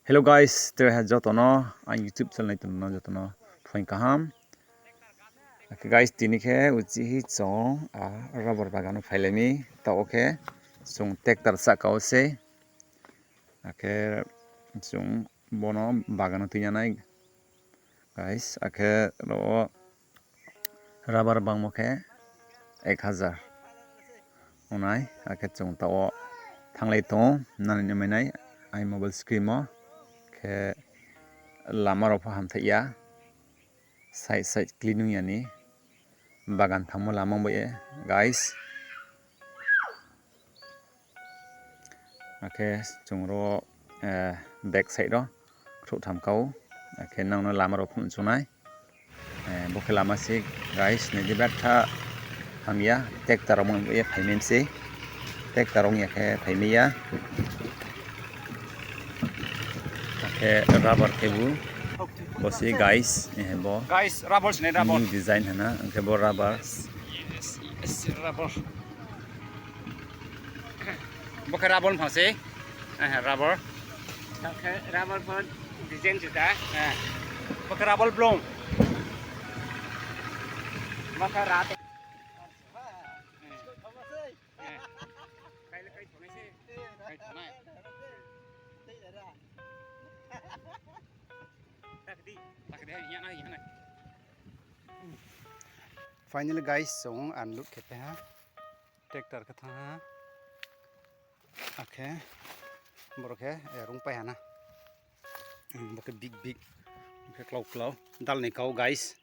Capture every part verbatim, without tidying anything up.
Hello guys, tre ha joto no, ang YouTube channel nai tong no joto no phaing kaham. Akhe guys, tini khe uchih hi chung, ah, rubber bagan no phailai mi, taoh khe chung tractor sahka wo se. Akhe chung bono bagan no tuinang nai. Guys, akhe ro rubber bangmo khe ek hazar. Ongnai, akhe chung taoh wo thannglai tong, nani ni mai nai, ai mobile screen wo, khe lama rao pho hamthai ya, side side clean ong ya ni, bagan thanngmo lama bai ye, guys. Akhe chung ro, eh, back side ro khrouh tham kau. Akhe nang no lama rao phnuh chung nai. Eh, bo khe lama se guys, nai di betha hamya, tractor rao ong ye phaimai se. Tractor ong ya khe phaimai ya. Akhe rubber khe bu. Bo se guys, eh, bo. Guys, rubber sini rubber. New design hana, akhe bo rubber. Yes, yes, rubber. Bo khe rubber phang se. Eh, rubber. Bo khe rubber pho design juda. Eh. Bo khe rubber blong. Bo khe rat. Eh. Eh. Kai le kai thonai se. Kai thonai. Takdi, takdi, hai, yang nai, yang nai. Finally guys, chung unload khe pai ha. Tractor khe thanng ha. Akhe, boro khe, eh, rung pai ha na. Hmm, bo khe big big. Bo khe klau klau. Dal ni kau, guys.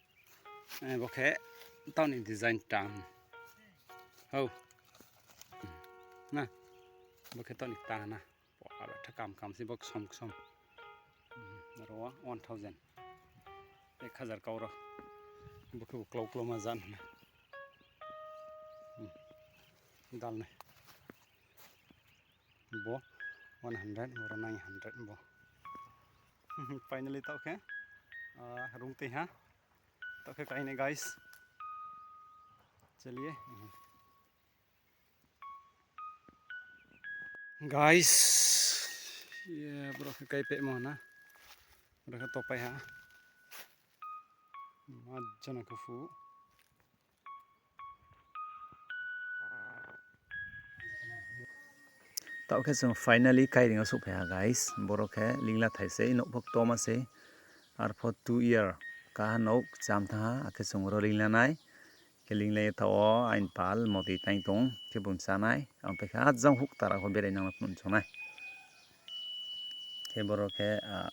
Eh, bo khe taoh ni design tang. Hau. Na. Bo khe taoh ni tang na. Pua, betha kam kam se bo ksom ksom. Hmm, aro one thousand. Ek hazar kau ro. Bo khe bo klau klau ma jan na. Hmm. Dal nai. Bo one hundred, bo nine hundred bo. Finally taoh khe, ah, rung tei ha. Taoh khe kai nai, guys. Chaliye. Guys, ye boro khe kai pehmo na. Boro khe topai ha. Majjano khe phu. Taoh khe chung finally kairing wo souhphai ha, guys. Boro khe lingla thai sei, nouh pho ktoma sei. Arpho two year kaha nouh cham thanng ha, akhe chung ro lingla nai. Khe linglai ye taoh wo aini pal moti taing tong, khe bung chá nai. Ang pai khe ajang hukta rao pho berai nang no phnuh chung nai. Khe boro khe, ah,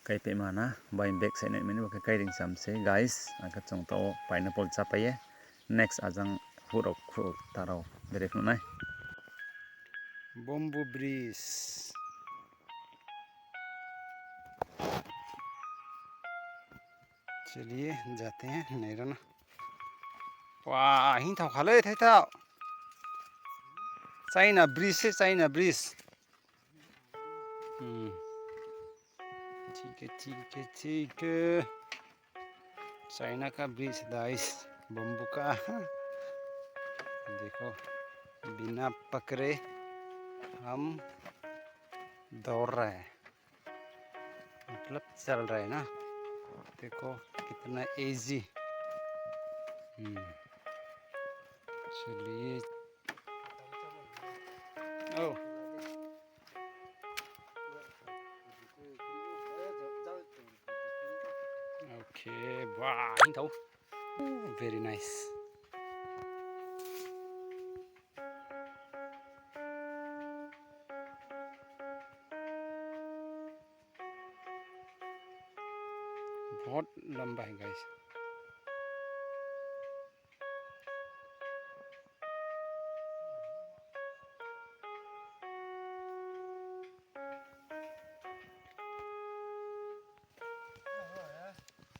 kai pehma na, bai back side nai mani, bo khe kairing cham sei, guys. Akhe chung taoh wo pineapple chápai ye. Next ajang huk rao, hukta rao berai phnuh nai. Bamboo bridge. चलिए, जाते हैं, nai ra na. Wa, hing thao kha le, thai thao. China bridge se, China bridge. Hmm. ठीक है, ठीक है, ठीक है। चाइना का ब्रिज, गाइस, बम्बू का। देखो, बिना पकड़े हम दौड़ रहे हैं, मतलब चल रहे हैं ना। देखो कितना ईजी। हम्म, चलिए। ओ। Okay, wow, hing thao. Very nice. बहुत लंबा है, guys.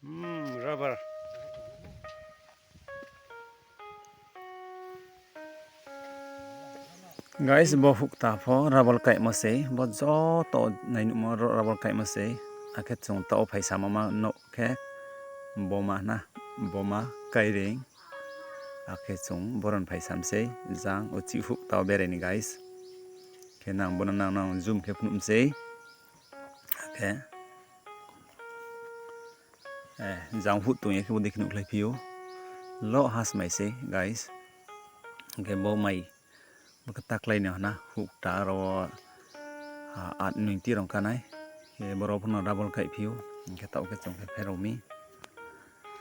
Hmm, rubber. Guys, bo hukta pho rubber kaimo sei, bo joto nai nuhmo ro-, rubber kaimo sei. Akhe chung taoh wo phaisamo ma nouh khe boma na, boma kairing. Akhe chung boron phaisam sei, jang uchih hukta wo berai ni, guys. Khe nang bono nang nang zoom khe phnuh sei. Khe, jang huh tong ya khe bo dei khe nuhkhlai phi ou. Lo ha smai sei, guys. Hing khe bo mai, bo khe taklái ni hna, huh kta aro wo, art noi ti rong ka nai. Khe boro pho no rubber kaih phi ou, hing khe taoh khe chung khe pherao mi.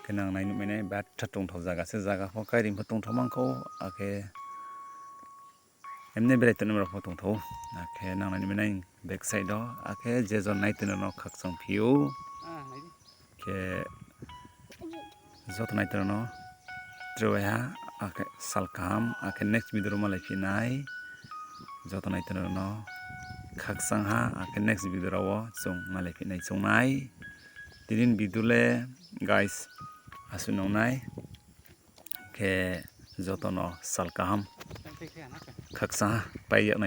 Khe nang nai nuhmai nai, betha tongthao zaga se, zaga pho kaireing pho tongthao mang khou, akhe emne berai tongnai rao pho tongthao ou. Akhe nang nai nuhmai nai back side wo, akhe je jon nai tongnai rao no khakchang phi ou. Khe joto nai tongnai rao no tre waiha, akhe sal kaham, akhe next video rao malai phi nai. Joto nai tongnai rao no khakchang ha, akhe next video rao wo chung malai phi nai chung nai. Tini ni video le, guys, asuh nung nai. Khe joto no sal kaham. Khakchang ha, pai yag nai.